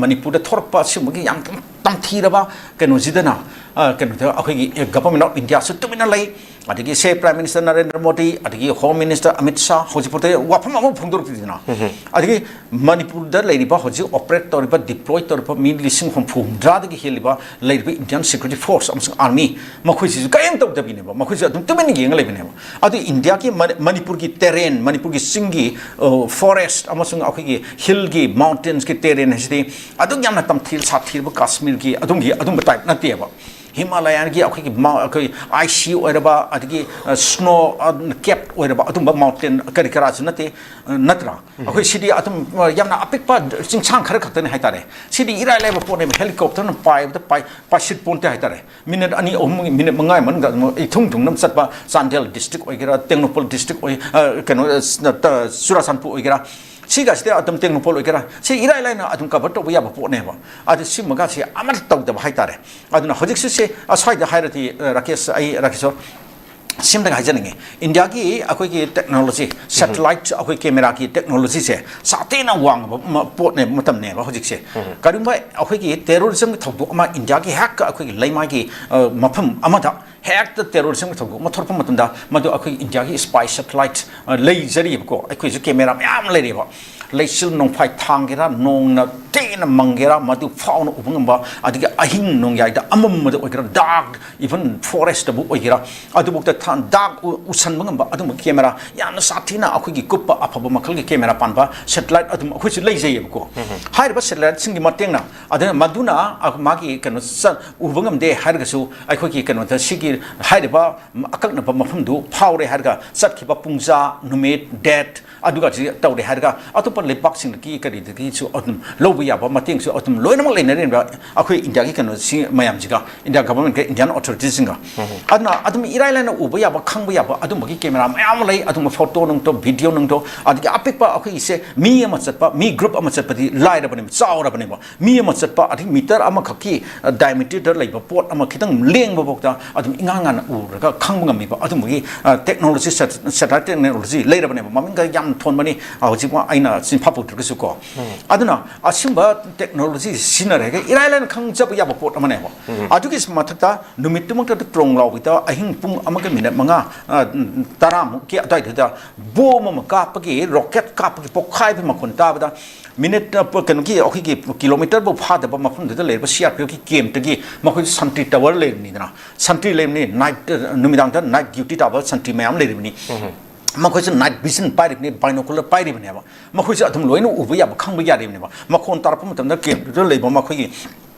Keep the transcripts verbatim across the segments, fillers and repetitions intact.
ꯃꯅꯤꯄꯨꯔꯗ ꯊꯣꯔꯛꯄ ꯑꯁꯤꯒꯨꯝꯕꯒꯤ ꯌꯥꯝ ꯇꯝꯊꯤꯔꯕ ꯀꯩꯅꯣꯁꯤꯗꯅ, ꯑ, ꯀꯩꯅꯣꯗ ꯑꯩꯈꯣꯏꯒꯤ, ꯑ, Government of Indiaꯁꯨ ꯇꯨꯃꯤꯟꯅ ꯂꯩ꯫ ꯑꯗꯒꯤ say Prime Minister Narendra Modi, ꯑꯗꯒꯤ Home Minister ꯑꯃꯤꯠ ꯁꯥꯍ ꯍꯧꯖꯤꯛꯐꯥꯎꯗ ꯋꯥꯐꯝ ꯑꯃ ꯐꯣꯡꯗꯣꯔꯛꯇ꯭ꯔꯤꯗꯅ꯫ ꯑꯗꯒꯤ ꯃꯅꯤꯄꯨꯔꯗ ꯂꯩꯔꯤꯕ, ꯍꯧꯖꯤꯛ operate ꯇꯧꯔꯤꯕ, deploy ꯇꯧꯔꯤꯕ ꯃꯤ ꯂꯤꯁꯤꯡ ꯍꯨꯝꯐꯨ ꯍꯨꯝꯗ꯭ꯔꯥꯗꯒꯤ ꯍꯦꯜꯂꯤꯕ ꯂꯩꯔꯤꯕ Indian Security Force ꯑꯃꯁꯨꯡ Army, ꯃꯈꯣꯏꯁꯤꯁꯨ ꯀꯔꯤꯝ ꯇꯧꯗꯕꯤꯅꯦꯕ, ꯃꯈꯣꯏꯁꯨ ꯑꯗꯨꯝ ꯇꯨꯃꯤꯟꯅ ꯌꯦꯡꯉ ꯂꯩꯕꯅꯦꯕ꯫ ꯑꯗꯨ ꯏꯟꯗꯤꯌꯥꯒꯤ ꯃꯅꯤ-, ꯃꯅꯤꯄꯨꯔꯒꯤ terrain, ꯃꯅꯤꯄꯨꯔꯒꯤ ꯆꯤꯡꯒꯤ, ꯑ, forest ꯑꯃꯁꯨꯡ ꯑꯩꯈꯣꯏꯒꯤ hillꯒꯤ, mountainꯁꯀꯤ terrain ꯍꯥꯏꯁꯤꯗꯤ ꯑꯗꯨꯛ ꯌꯥꯝꯅ ꯇꯝꯊꯤ ꯁꯥꯊꯤꯔꯕ ꯀꯥꯁꯃꯤꯔꯒꯤ ꯑꯗꯨꯝꯒꯤ, ꯑꯗꯨꯝꯕ type ꯅꯠꯇꯦꯕ꯫ ꯍꯤꯃꯥꯂꯌꯥꯒꯤ ꯑꯩꯈꯣꯏꯒꯤ ꯃꯥ-, ꯑꯩꯈꯣꯏ icy ꯑꯣꯏꯔꯕ, ꯑꯗꯒꯤ, ꯑ, snow, ꯑ, capped ꯑꯣꯏꯔꯕ ꯑꯗꯨꯝꯕ mountain ꯀꯔꯤ ꯀꯔꯥꯁꯨ ꯅꯠꯇꯦ, ꯑ, ꯅꯠꯇ꯭ꯔꯥ? ꯑꯩꯈꯣꯏ ꯁꯤꯗꯤ ꯑꯗꯨꯝ, ꯑ, ꯌꯥꯝꯅ ꯑꯄꯤꯛꯄ ꯆꯤꯡꯁꯥꯡ ꯈꯔ ꯈꯛꯇꯅꯤ ꯍꯥꯏꯇꯥꯔꯦ꯫ ꯁꯤꯗꯤ ꯏꯔꯥꯏ ꯂꯥꯏꯕ ꯄꯣꯠꯅꯦꯕ, helicopterꯅ ꯄꯥꯏꯕꯗ ꯄꯥꯏ-, ꯄꯥꯏꯁꯤꯠ ꯄꯣꯟꯇꯦ ꯍꯥꯏꯇꯥꯔꯦ꯫ Minute ꯑꯅꯤ ꯑꯍꯨꯝ, minute ꯃꯉꯥꯒꯤ ꯃꯅꯨꯡꯗ ꯑꯗꯨꯝ ꯏꯊꯨꯡ ꯊꯨꯡꯅ ꯆꯠꯄ, ꯆꯥꯟꯗꯦꯜ district ꯑꯣꯏꯒꯦꯔꯥ, ꯇꯦꯡꯅꯧꯄꯜ district ꯑꯣꯏ-, ꯑ, ꯀꯩꯅꯣ, ꯑ, ꯆꯨꯔꯥꯆꯥꯟꯄꯨꯔ ꯑꯣꯏꯒꯦꯔꯥ, ꯁꯤꯒꯁꯤꯗ ꯑꯗꯨꯝ ꯇꯦꯡꯅꯧꯄꯜ ꯑꯣꯏꯒꯦꯔꯥ, ꯁꯤ ꯏꯔꯥꯏ ꯂꯥꯏꯅ ꯑꯗꯨꯝ cover ꯇꯧꯕ ꯌꯥꯕ ꯄꯣꯠꯅꯦꯕ꯫ ꯑꯗꯨ ꯁꯤꯒꯨꯝꯕꯒꯁꯤ ꯑꯃꯠꯇ ꯇꯧꯗꯕ ꯍꯥꯏꯇꯥꯔꯦ꯫ ꯑꯗꯨꯅ ꯍꯧꯖꯤꯛꯁꯨ ꯁꯤ ꯑꯁ꯭ꯋꯥꯏꯗ ꯍꯥꯏꯔꯗꯤ, ꯑ, ꯔꯥꯀꯦꯁ, ꯑꯩ ꯔꯥꯀꯦꯁ ꯁꯤꯝꯇꯪ ꯍꯥꯏꯖꯅꯤꯡꯉꯤ꯫ ꯏꯟꯗꯤꯌꯥꯒꯤ ꯑꯩꯈꯣꯏꯒꯤ technology, satellite, ꯑꯩꯈꯣꯏ cameraꯒꯤ technologyꯁꯦ ꯁꯥꯊꯤꯅ ꯋꯥꯡꯉꯕ ꯃ-, ꯄꯣꯠꯅꯦ, ꯃꯇꯝꯅꯦꯕ ꯍꯧꯖꯤꯛꯁꯦ꯫ ꯀꯔꯤꯒꯨꯝꯕ ꯑꯩꯈꯣꯏꯒꯤ terrorismꯒꯤ ꯊꯧꯗꯣꯛ ꯑꯃ ꯏꯟꯗꯤꯌꯥꯒꯤ ꯍꯦꯛ ꯑꯩꯈꯣꯏꯒꯤ ꯂꯩꯃꯥꯏꯒꯤ, ꯑ, ꯃꯐꯝ ꯑꯃꯗ ꯍꯦꯛꯇ terrorismꯒꯤ ꯊꯧꯗꯣꯛ ꯑꯃ ꯊꯣꯛꯂꯛꯄ ꯃꯇꯝꯗ, ꯃꯗꯨ ꯑꯩꯈꯣꯏ ꯏꯟꯗꯤꯌꯥꯒꯤ spy satellite, ꯑ, ꯂꯩꯖꯔꯤꯕꯀꯣ, ꯑꯩꯈꯣꯏꯁꯨ camera ꯃꯌꯥꯝ ꯂꯩꯔꯦꯕ꯫ ꯂꯩꯆꯤꯜ ꯅꯣꯡꯐꯥꯏ ꯊꯥꯡꯒꯦꯔꯥ, ꯅꯣꯡꯅ ꯊꯤꯅ ꯃꯪꯒꯦꯔꯥ, ꯃꯗꯨ ꯐꯥꯎꯅ ꯎꯕ ꯉꯝꯕ, ꯑꯗꯒꯤ ꯑꯍꯤꯡ ꯅꯣꯡꯌꯥꯏꯗ ꯑꯃꯝꯕꯗ ꯑꯣꯏꯒꯦꯔꯥ, dark, even forestꯇꯕꯨ ꯑꯣꯏꯒꯦꯔꯥ, ꯑꯗꯨꯐꯥꯎꯗ ꯊꯥ-, dark ꯎ-, ꯎꯁꯟꯕ ꯉꯝꯕ ꯑꯗꯨꯝꯕ camera ꯌꯥꯝꯅ ꯁꯥꯊꯤꯅ ꯑꯩꯈꯣꯏꯒꯤ ꯀꯨꯞꯄ ꯑꯐꯕ ꯃꯈꯜꯒꯤ camera ꯄꯥꯟꯕ satellite ꯑꯗꯨꯝ ꯑꯩꯈꯣꯏꯁꯨ ꯂꯩꯖꯩꯌꯦꯕꯀꯣ꯫ ꯍꯥꯏꯔꯤꯕ satelliteꯁꯤꯡꯒꯤ ꯃꯇꯦꯡꯅ, ꯑꯗꯨꯅ ꯃꯗꯨꯅ, ꯑ, ꯃꯥꯒꯤ ꯀꯩꯅꯣ ꯆ-, ꯎꯕ ꯉꯝꯗꯦ ꯍꯥꯏꯔꯒꯁꯨ, ꯑꯩꯈꯣꯏꯒꯤ ꯀꯩꯅꯣꯗ ꯁꯤꯒꯤ ꯍꯥꯏꯔꯤꯕ ꯑꯀꯛꯅꯕ ꯃꯐꯝꯗꯨ ꯐꯥꯎꯔꯦ ꯍꯥꯏꯔꯒ ꯆꯠꯈꯤꯕ ꯄꯨꯡꯖꯥ, ꯅꯨꯃꯤꯠ, date, ꯑꯗꯨꯒ ꯁꯤ ꯇꯧꯔꯦ ꯍꯥꯏꯔꯒ ꯑꯇꯣꯞꯄ ꯂꯩꯕꯥꯛꯁꯤꯡꯗꯒꯤ ꯀꯔꯤꯗꯒꯤꯁꯨ ꯑꯗꯨꯝ ꯂꯧꯕ ꯌꯥꯕ ꯃꯇꯦꯡꯁꯨ ꯑꯗꯨꯝ ꯂꯣꯏꯅꯃꯛ ꯂꯩꯅꯔꯤꯕ ꯑꯩꯈꯣꯏ ꯏꯟꯗꯤꯌꯥꯒꯤ ꯀꯩꯅꯣꯁꯤ ꯃꯌꯥꯝꯁꯤꯒ, ꯏꯟꯗꯤꯌꯥ governmentꯀ Indian authoritiesꯁꯤꯡꯒ꯫ ꯑꯗꯨꯅ ꯑꯗꯨꯝ ꯏꯔꯥꯏ ꯂꯥꯏꯅ ꯎꯕ ꯌꯥꯕ, ꯈꯪꯕ ꯌꯥꯕ ꯑꯗꯨꯝꯕꯒꯤ camera ꯃꯌꯥꯝ ꯑꯃ ꯂꯩ꯫ ꯑꯗꯨꯝꯕ photo ꯅꯨꯡꯇꯣ, video ꯅꯨꯡꯇꯣ, ꯑꯗꯒꯤ ꯑꯄꯤꯛꯄ ꯑꯩꯈꯣꯏꯒꯤꯁꯦ ꯃꯤ ꯑꯃ ꯆꯠꯄ, ꯃꯤ group ꯑꯃ ꯆꯠꯄꯗꯤ ꯂꯥꯏꯔꯕꯅꯦꯕ, ꯆꯥꯎꯔꯕꯅꯦꯕ꯫ ꯃꯤ ꯑꯃ ꯆꯠꯄ, ꯑꯗꯒꯤ meter ꯑꯃꯈꯛꯀꯤ, ꯑ, diameterꯗ ꯂꯩꯕ ꯄꯣꯠ ꯑꯃ ꯈꯤꯇꯪ ꯂꯦꯡꯕꯐꯥꯎꯗ ꯑꯗꯨꯝ ꯏꯉꯥꯡ ꯉꯥꯟꯅ ꯎꯔꯒ ꯈꯪꯕ ꯉꯝꯃꯤꯕ ꯑꯗꯨꯝꯕꯒꯤ, ꯑ, technology, sat-, satellite technology ꯂꯩꯔꯕꯅꯦꯕ꯫ ꯃꯃꯤꯡꯒ ꯌꯥꯝ ꯊꯣꯟꯕꯅꯤ, ꯑ, ꯍꯧꯖꯤꯛ ꯑꯩꯅ ꯆꯤꯟꯐꯥ ꯄꯨꯗ꯭ꯔꯒꯁꯨ ꯀꯣ꯫ ꯑꯗꯨꯅ ꯑꯁꯤꯒꯨꯝꯕ ꯇꯦꯛꯅꯣꯂꯣꯖꯤ ꯁꯤꯖꯤꯟꯅꯔꯒ ꯏꯔꯥꯏ ꯂꯥꯏꯅ ꯈꯪꯖꯕ ꯌꯥꯕ ꯄꯣꯠ ꯑꯃꯅꯦꯕ꯫ ꯑꯗꯨꯒꯤ ꯃꯊꯛꯇ ꯅꯨꯃꯤꯠꯇꯨꯃꯛꯇꯗ ꯇ꯭ꯔꯣꯡ ꯂꯥꯎꯕꯗ ꯑꯍꯤꯡ ꯄꯨꯡ ꯑꯃꯒ ꯃꯤꯅꯠ ꯃꯉꯥ, ꯑ, ꯇꯔꯥꯃꯨꯛꯀꯤ ꯑꯗꯨꯋꯥꯏꯗꯨꯗ ꯕꯣꯝ ꯑꯃ ꯀꯥꯞꯄꯒꯤ, ꯔꯣꯀꯦꯠ ꯀꯥꯞꯄꯒꯤ ꯄꯣꯛꯈꯥꯏꯕ ꯃꯈꯣꯟ ꯇꯥꯕꯗ ꯃꯤꯅꯤꯠ, ꯑ, ꯄ-, ꯀꯩꯅꯣꯒꯤ, ꯑꯩꯈꯣꯏꯒꯤ ꯀꯤꯂꯣꯃꯤꯇꯔꯐꯥꯎ ꯐꯥꯗꯕ ꯃꯐꯝꯗꯨꯗ ꯂꯩꯔꯤꯕ ꯁꯤ ꯑꯥꯔ ꯄꯤ ꯑꯦꯐꯀꯤ ꯀꯦꯝꯞꯇꯒꯤ ꯃꯈꯣꯏꯁꯨ ꯁꯟꯇ꯭ꯔꯤ ꯇꯋꯔ ꯂꯩꯔꯤꯕꯅꯤꯗꯅ, ꯁꯟꯇ꯭ꯔꯤ ꯂꯩꯔꯤꯕꯅꯤ, ꯅꯥꯏꯠ, ꯑ, ꯅꯨꯃꯤꯗꯥꯡꯗ ꯅꯥꯏꯠ ꯗ꯭ꯌꯨꯇꯤ ꯇꯥꯕ ꯁꯟꯇ꯭ꯔꯤ ꯃꯌꯥꯝ ꯂꯩꯔꯤꯕꯅꯤ꯫ ꯃꯈꯣꯏꯁꯨ ꯅꯥꯏꯠ ꯚꯤꯖꯟ ꯄꯥꯏꯔꯤꯕꯅꯤ, ꯕꯥꯏꯅꯣꯀꯨꯂꯔ ꯄꯥꯏꯔꯤꯕꯅꯦꯕ꯫ ꯃꯈꯣꯏꯁꯨ ꯑꯗꯨꯝ ꯂꯣꯏꯅ ꯎꯕ ꯌꯥꯕ, ꯈꯪꯕ ꯌꯥꯔꯤꯕꯅꯦꯕ꯫ ꯃꯈꯣꯟ ꯇꯥꯔꯛꯄ ꯃꯇꯝꯗ ꯀꯦꯝꯞꯇꯨꯗ ꯂꯩꯕ ꯃꯈꯣꯏꯒꯤ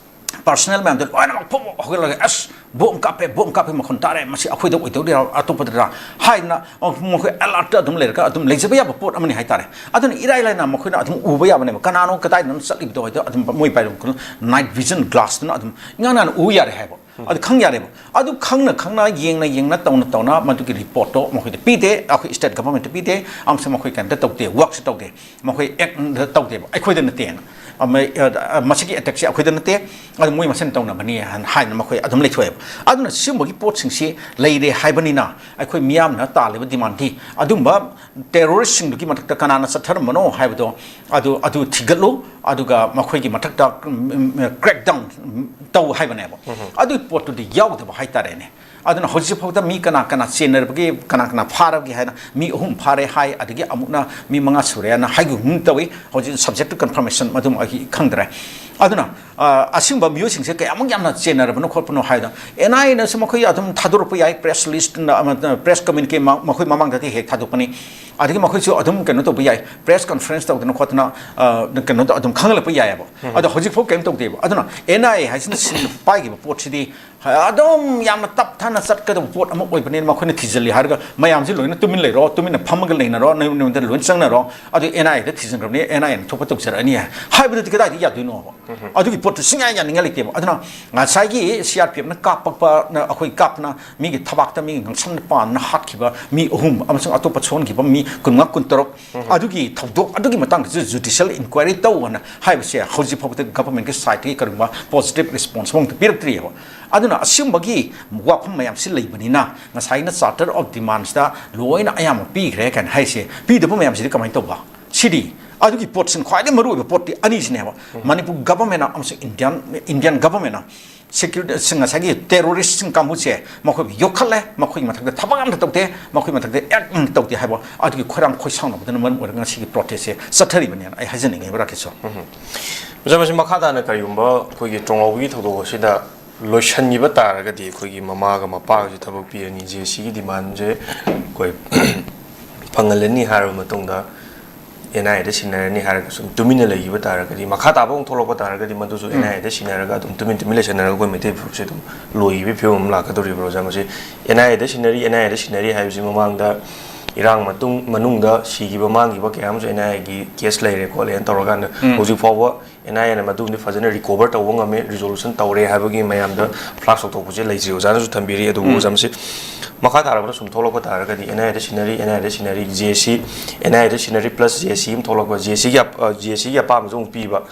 ꯄꯥꯔꯁꯅꯦꯜ ꯃꯌꯥꯝꯗꯣ ꯂꯣꯏꯅꯃꯛ ꯐꯨꯛ ꯐꯨꯛ ꯍꯧꯒꯠꯂꯒ, "ꯑꯁ, ꯕꯣꯝ ꯀꯥꯞꯄꯦ, ꯕꯣꯝ ꯀꯥꯞꯄꯦ ꯃꯈꯣꯟ ꯇꯥꯔꯦ, ꯃꯁꯤ ꯑꯩꯈꯣꯏꯗ ꯑꯣꯏꯗꯧꯔꯤꯔꯥ, ꯑꯇꯣꯞꯄꯗꯔꯥ?" ꯍꯥꯏꯗꯅ ꯃꯈꯣꯏ ꯑꯦꯂꯔꯠꯇ ꯑꯗꯨꯝ ꯂꯩꯔꯒ ꯑꯗꯨꯝ ꯂꯩꯖꯕ ꯌꯥꯕ ꯄꯣꯠ ꯑꯃꯅꯤ ꯍꯥꯏꯇꯥꯔꯦ꯫ ꯑꯗꯨꯅ ꯏꯔꯥꯏ ꯂꯥꯏꯅ ꯃꯈꯣꯏꯅ ꯑꯗꯨꯝ ꯎꯕ ꯌꯥꯕꯅꯦꯕ, ꯀꯅꯥꯅꯣ ꯀꯗꯥꯏꯗꯅꯣ ꯆꯠꯂꯤꯕꯗꯣ ꯍꯥꯏꯗꯣ ꯑꯗꯨꯝ ꯃꯣꯏ ꯕꯥꯏꯅꯣꯀꯨꯂꯔ, ꯅꯥꯏꯠ ꯚꯤꯖꯟ ꯒ꯭ꯂꯥꯁꯇꯨꯅ ꯑꯗꯨꯝ ꯏꯉꯥꯟ ꯉꯥꯟꯅ ꯎ ꯌꯥꯔꯦ ꯍꯥꯏꯕ꯫ ꯑꯗꯨ ꯈꯪ ꯌꯥꯔꯦꯕ꯫ ꯑꯗꯨ ꯈꯪꯅ ꯈꯪꯅ, ꯌꯦꯡꯅ ꯌꯦꯡꯅ, ꯇꯧꯅ ꯇꯧꯅ ꯃꯗꯨꯒꯤ ꯔꯤꯄꯣꯔꯠꯇꯣ ꯃꯈꯣꯏꯗ ꯄꯤꯗꯦ, ꯑꯩꯈꯣꯏ ꯁ꯭ꯇꯦꯠ ꯒꯚꯔꯟꯃꯦꯟꯠꯇ ꯄꯤꯗꯦ, ꯑꯃꯁꯨꯡ ꯃꯈꯣꯏ ꯀꯩꯝꯇ ꯇꯧꯗꯦ, ꯋꯥꯔꯛꯁꯨ ꯇꯧꯗꯦ, ꯃꯈꯣꯏ ꯑꯦꯛ ꯇꯧꯗꯦꯕ, ꯑꯩꯈꯣꯏꯗ ꯅꯠꯇꯦꯅ꯫ ꯑꯃ, ꯑ, ꯃꯁꯤꯒꯤ ꯑꯦꯇꯦꯛꯁꯦ ꯑꯩꯈꯣꯏꯗ ꯅꯠꯇꯦ, ꯑꯗꯨ ꯃꯣꯏ ꯃꯁꯦꯟ ꯇꯧꯅꯕꯅꯤ ꯍꯥꯏꯅ ꯍꯥꯏꯅ ꯃꯈꯣꯏ ꯑꯗꯨꯝ ꯂꯩꯊꯣꯛꯑꯦꯕ꯫ ꯑꯗꯨꯅ ꯁꯤꯒꯨꯝꯕꯒꯤ ꯄꯣꯠꯁꯤꯡꯁꯤ ꯂꯩꯔꯦ ꯍꯥꯏꯕꯅꯤꯅ ꯑꯩꯈꯣꯏ ꯃꯤꯌꯥꯝꯅ ꯇꯥꯜꯂꯤꯕ ꯗꯤꯃꯥꯟꯗꯤ ꯑꯗꯨꯝꯕ ꯇꯦꯔꯣꯔꯤꯁꯁꯤꯡꯗꯨꯒꯤ ꯃꯊꯛꯇ ꯀꯅꯥꯅ ꯆꯠꯊꯔꯝꯕꯅꯣ ꯍꯥꯏꯕꯗꯣ ꯑꯗꯨ, ꯑꯗꯨ ꯊꯤꯒꯠꯂꯨ, ꯑꯗꯨꯒ ꯃꯈꯣꯏꯒꯤ ꯃꯊꯛꯇ, ꯎꯝ, ꯎꯝ, ꯀ꯭ꯔꯦꯛꯗꯥꯎꯟ ꯇꯧ ꯍꯥꯏꯕꯅꯦꯕ꯫ ꯑꯗꯨꯒꯤ ꯄꯣꯠꯇꯨꯗꯤ ꯌꯥꯎꯗꯕ ꯍꯥꯏꯇꯥꯔꯦꯅꯦ꯫ ꯑꯗꯨꯅ ꯍꯧꯖꯤꯛ ꯐꯥꯎꯗ ꯃꯤ ꯀꯅꯥ ꯀꯅꯥ ꯆꯦꯟꯅꯔꯕꯒꯦ, ꯀꯅꯥ ꯀꯅꯥ ꯐꯥꯔꯕꯒꯦ ꯍꯥꯏꯅ ꯃꯤ ꯑꯍꯨꯝ ꯐꯥꯔꯦ ꯍꯥꯏ, ꯑꯗꯒꯤ ꯑꯃꯨꯛꯅ ꯃꯤ ꯃꯉꯥ ꯁꯨꯔꯦ ꯍꯥꯏꯅ ꯍꯥꯏꯒꯨꯝ ꯇꯧꯏ꯫ ꯍꯧꯖꯤꯛ subject to confirmation, ꯃꯗꯨꯃ ꯑꯩ ꯈꯪꯗ꯭ꯔꯦ꯫ ꯑꯗꯨꯅ, ꯑ, ꯑꯁꯤꯒꯨꯝꯕ ꯃꯤꯑꯣꯏꯁꯤꯡꯁꯦ ꯀꯌꯥꯃꯨꯛ ꯌꯥꯝꯅ ꯆꯦꯟꯅꯔꯕꯅꯣ ꯈꯣꯠꯄꯅꯣ ꯍꯥꯏꯗꯣ ꯑꯦꯟ ꯑꯥꯏ ꯑꯦꯅꯁꯨ ꯃꯈꯣꯏ ꯑꯗꯨꯝ ꯊꯥꯗꯣꯔꯛꯄ ꯌꯥꯏ, ꯄ꯭ꯔꯦꯁ ꯂꯤꯁ, ꯑꯃ, ꯄ꯭ꯔꯦꯁ ꯀꯝꯃ꯭ꯌꯨꯅꯤꯀꯦ ꯃ-, ꯃꯈꯣꯏ ꯃꯃꯥꯡꯗꯗꯤ ꯍꯦꯛ ꯊꯥꯗꯣꯛꯄꯅꯤ꯫ ꯑꯗꯒꯤ ꯃꯈꯣꯏꯁꯨ ꯑꯗꯨꯝ ꯀꯩꯅꯣ ꯇꯧꯕ ꯌꯥꯏ, ꯄ꯭ꯔꯦꯁ ꯀꯟꯐꯔꯦꯟꯁ ꯇꯧꯗꯅ ꯈꯣꯠꯇꯅ, ꯑ, ꯀꯩꯅꯣꯗ ꯑꯗꯨꯝ ꯈꯪꯍꯜꯂꯛꯄ ꯌꯥꯏꯑꯕ꯫ ꯑꯗꯣ ꯍꯧꯖꯤꯛꯐꯥꯎ ꯀꯩꯝ ꯇꯧꯗꯦꯕ꯫ ꯑꯗꯨꯅ ꯑꯦꯟ ꯑꯥꯏ ꯑꯦ ꯍꯥꯏꯁꯤꯅ ꯁꯤꯜ ꯄꯥꯏꯈꯤꯕ ꯄꯣꯠꯁꯤꯗꯤ ꯑꯗꯨꯝ ꯌꯥꯝꯅ ꯇꯞꯊꯅ ꯆꯠꯀꯗꯕ ꯄꯣꯠ ꯑꯃ ꯑꯣꯏꯕꯅꯤꯅ ꯃꯈꯣꯏꯅ ꯊꯤꯖꯤꯜꯂꯤ ꯍꯥꯏꯔꯒ ꯃꯌꯥꯝꯁꯤ ꯂꯣꯏꯅ ꯇꯨꯃꯤꯟ ꯂꯩꯔꯣ, ꯇꯨꯃꯤꯟꯅ ꯐꯝꯃꯒ ꯂꯩꯅꯔꯣ, ꯅꯌꯨꯝ ꯅꯌꯨꯝꯗ ꯂꯣꯏ ꯆꯪꯅꯔꯣ, ꯑꯗꯨ ꯑꯦꯟ ꯑꯥꯏ ꯑꯦꯗ ꯊꯤꯖꯤꯟꯈ꯭ꯔꯕꯅꯤ, ꯑꯦꯟ ꯑꯥꯏ ꯑꯦꯅ ꯊꯣꯛꯄ ꯇꯧꯖꯔꯛꯑꯅꯤ ꯍꯥꯏ-, ꯍꯥꯏꯕꯗꯨꯗꯤ ꯀꯗꯥꯏꯗ ꯌꯥꯗꯣꯏꯅꯣꯕ? ꯑꯗꯨꯒꯤ ꯄꯣꯠꯇꯨ ꯁꯨꯡꯌꯥ ꯌꯥꯅꯤꯡꯉꯥꯏ ꯂꯩꯇꯦꯕ꯫ ꯑꯗꯨꯅ ꯉꯁꯥꯏꯒꯤ ꯁꯤ ꯑꯥꯔ ꯄꯤ ꯑꯦꯐꯅ ꯀꯥꯞꯄꯛꯄ, ꯑꯩꯈꯣꯏ ꯀꯥꯞꯇꯅ ꯃꯤꯒꯤ ꯊꯕꯥꯛꯇ ꯃꯤꯒꯤ ꯉꯛꯁꯝꯗ ꯄꯥꯟꯗꯅ ꯍꯥꯠꯈꯤꯕ ꯃꯤ ꯑꯍꯨꯝ ꯑꯃꯁꯨꯡ ꯑꯇꯣꯞꯄ ꯁꯣꯛꯍꯟꯈꯤꯕ ꯃꯤ ꯀꯨꯟꯃꯉꯥ, ꯀꯨꯟꯇꯔꯨꯛ, ꯑꯗꯨꯒꯤ ꯊꯧꯗꯣꯛ ꯑꯗꯨꯒꯤ ꯃꯇꯥꯡꯗꯁꯨ ꯖꯨꯗꯤꯁꯤꯌꯦꯜ ꯏꯟꯀ꯭ꯋꯥꯏꯔꯤ ꯇꯧ ꯍꯥꯏꯅ ꯍꯥꯏꯕꯁꯦ ꯍꯧꯖꯤꯛ ꯐꯥꯎꯕꯗ ꯒꯚꯔꯟꯃꯦꯟꯠꯀꯤ ꯁꯥꯏꯠꯇꯒꯤ ꯀꯔꯤꯒꯨꯝꯕ ꯄꯣꯖꯤꯇꯤꯚ ꯔꯦꯁꯄꯣꯟꯁ ꯑꯃ ꯄꯤꯔꯛꯇ꯭ꯔꯤꯑꯕ꯫ ꯑꯗꯨꯅ ꯑꯁꯤꯒꯨꯝꯕꯒꯤ ꯋꯥꯐꯝ ꯃꯌꯥꯝꯁꯤ ꯂꯩꯕꯅꯤꯅ ꯉꯁꯥꯏꯅ Charter of Demandsꯇ ꯂꯣꯏꯅ ꯑꯌꯥꯝꯕ ꯄꯤꯈ꯭ꯔꯦ ꯀꯥꯏꯅ ꯍꯥꯏꯁꯦ, ꯄꯤꯗꯕ ꯃꯌꯥꯝꯁꯤꯗꯤ ꯀꯃꯥꯏꯅ ꯇꯧꯕ? ꯁꯤꯗꯤ ꯑꯗꯨꯒꯤ ꯄꯣꯠꯁꯤꯅ ꯈ꯭ꯋꯥꯏꯗꯒꯤ ꯃꯔꯨꯑꯣꯏꯕ ꯄꯣꯠꯇꯤ ꯑꯅꯤꯁꯤꯅꯦꯕ꯫ ꯃꯅꯤꯄꯨꯔ ꯒꯚꯔꯟꯃꯦꯟꯅ ꯑꯃꯁꯨꯡ ꯏꯟꯗꯤꯌꯥꯟ ꯏꯟꯗꯤꯌꯥꯟ ꯒꯚꯔꯟꯃꯦꯟꯅ ꯁꯦꯀ꯭ꯌꯨꯔꯤꯇꯤ, ꯉꯁꯥꯏꯒꯤ ꯇꯦꯔꯣꯔꯤꯁꯁꯤꯡ ꯀꯥꯡꯕꯨꯁꯦ ꯃꯈꯣꯏꯕꯨ ꯌꯣꯛꯈꯠꯂꯦ, ꯃꯈꯣꯏꯒꯤ ꯃꯊꯛꯇ ꯊꯕꯛ ꯑꯝꯇ ꯇꯧꯗꯦ, ꯃꯈꯣꯏꯒꯤ ꯃꯊꯛꯇ ꯑꯦꯛ ꯑꯝꯇ ꯇꯧꯗꯦ ꯍꯥꯏꯕ ꯑꯗꯨꯒꯤ ꯈꯣꯏꯔꯥꯡ ꯈꯣꯏꯁꯥꯎꯅꯕꯗꯨꯅ ꯃꯔꯝ ꯑꯣꯏꯔꯒ ꯉꯁꯤꯒꯤ ꯄ꯭ꯔꯣꯇꯦꯁꯁꯦ ꯆꯠꯊꯔꯤꯕꯅꯦꯅ ꯑꯩ ꯍꯥꯏꯖꯅꯤꯡꯉꯦꯕ, ꯔꯥꯀꯦꯁꯣ꯫ ꯎꯝ꯫ ꯑꯣꯖꯥ, ꯃꯁꯤ ꯃꯈꯥ ꯇꯥꯅ ꯀꯔꯤꯒꯨꯝꯕ ꯑꯩꯈꯣꯏꯒꯤ ꯇ꯭ꯔꯣꯉꯥꯎꯕꯒꯤ ꯊꯧꯗꯣꯛ ꯑꯁꯤꯗ ꯂꯣꯏꯁꯤꯟꯈꯤꯕ ꯇꯥꯔꯒꯗꯤ ꯑꯩꯈꯣꯏꯒꯤ ꯃꯃꯥꯒ ꯃꯄꯥꯒꯁꯨ ꯊꯕꯛ ꯄꯤꯔꯅꯤ, ꯖꯦ ꯁꯤꯒꯤ ꯗꯤꯃꯥꯟꯁꯦ ꯑꯩꯈꯣꯏ ꯐꯪꯍꯜꯂꯅꯤ ꯍꯥꯏꯔꯕ ꯃꯇꯨꯡꯗ ꯑꯦꯟ ꯑꯥꯏ ꯑꯦꯗ ꯁꯤꯟꯅꯔꯅꯤ ꯍꯥꯏꯔꯒ ꯁꯨꯝ ꯇꯨꯃꯤꯟꯅ ꯂꯩꯈꯤꯕ ꯇꯥꯔꯒꯗꯤ, ꯃꯈꯥ ꯇꯥꯕ ꯑꯃꯨꯛ ꯊꯣꯛꯂꯛꯄ ꯇꯥꯔꯒꯗꯤ ꯃꯗꯨꯁꯨ ꯎꯝ꯫ ꯑꯦꯟ ꯑꯥꯏ ꯑꯦꯗ ꯁꯤꯟꯅꯔꯒ ꯑꯗꯨꯝ ꯇꯨꯃꯤꯟ ꯇꯨꯃꯤꯟ ꯂꯩꯁꯟꯅꯔꯒ ꯑꯩꯈꯣꯏ ꯃꯩꯇꯩ ꯐꯨꯔꯨꯞꯁꯦ ꯑꯗꯨꯝ ꯂꯣꯏꯈꯤꯕꯒꯤ ꯐꯤꯕꯝ ꯑꯃ ꯂꯥꯛꯀꯗꯧꯔꯤꯕ꯭ꯔꯣ, ꯑꯣꯖꯥ? ꯃꯁꯤ ꯑꯦꯟ ꯑꯥꯏ ꯑꯦꯗ ꯁꯤꯟꯅꯔꯤ, ꯑꯦꯟ ꯑꯥꯏ ꯑꯦꯗ ꯁꯤꯟꯅꯔꯤ ꯍꯥꯏꯕꯁꯤ ꯃꯃꯥꯡꯗ ꯏꯔꯥꯡ ꯃꯇꯨꯡ, ꯃꯅꯨꯡꯗ ꯁꯤꯈꯤꯕ ꯃꯥꯡꯈꯤꯕ ꯀꯌꯥ ꯑꯃꯁꯨ ꯑꯦꯟ ꯑꯥꯏ ꯑꯦꯒꯤ ꯀꯦꯁ ꯂꯩꯔꯦ ꯈꯣꯠꯂꯦꯅ ꯇꯧꯔꯀꯥꯟꯗ ꯎꯝ꯫ ꯍꯧꯖꯤꯛ ꯐꯥꯎꯕ ꯑꯦꯟ ꯑꯥꯏ ꯑꯦꯅ ꯃꯗꯨꯝꯗꯤ ꯐꯖꯅ ꯔꯤꯀꯣꯚꯔ ꯇꯧꯕ ꯉꯝꯃꯦ, ꯔꯤꯖꯣꯂꯨꯁꯟ ꯇꯧꯔꯦ ꯍꯥꯏꯕꯒꯤ ꯃꯌꯥꯝꯗ ꯐ꯭ꯂꯥꯛꯁ ꯂꯧꯊꯣꯛꯄꯁꯦ ꯂꯩꯇ꯭ꯔꯤ, ꯑꯣꯖꯥꯅꯁꯨ ꯊꯝꯕꯤꯔꯤ꯫ ꯑꯗꯨꯕꯨ ꯎꯝ꯫ ꯑꯣꯖꯥ, ꯃꯁꯤ ꯃꯈꯥ ꯇꯥꯔꯛꯄꯗ ꯁꯨꯝ ꯊꯣꯛꯂꯛꯄ ꯇꯥꯔꯒꯗꯤ ꯑꯦꯟ ꯑꯥꯏ ꯑꯦꯗ ꯁꯤꯟꯅꯔꯤ, ꯑꯦꯟ ꯑꯥꯏ ꯑꯦꯗ ꯁꯤꯟꯅꯔꯤ, ꯖꯦ ꯁꯤ, ꯑꯦꯟ ꯑꯥꯏ ꯑꯦꯗ ꯁꯤꯟꯅꯔꯤ ꯄ꯭ꯂꯁ ꯖꯦ ꯁꯤ ꯑꯃ ꯊꯣꯛꯂꯛꯄ, ꯖꯦ ꯁꯤꯒꯤ ꯑꯄꯥꯝꯕꯁꯨ ꯑꯃꯨꯛ ꯄꯤꯕ,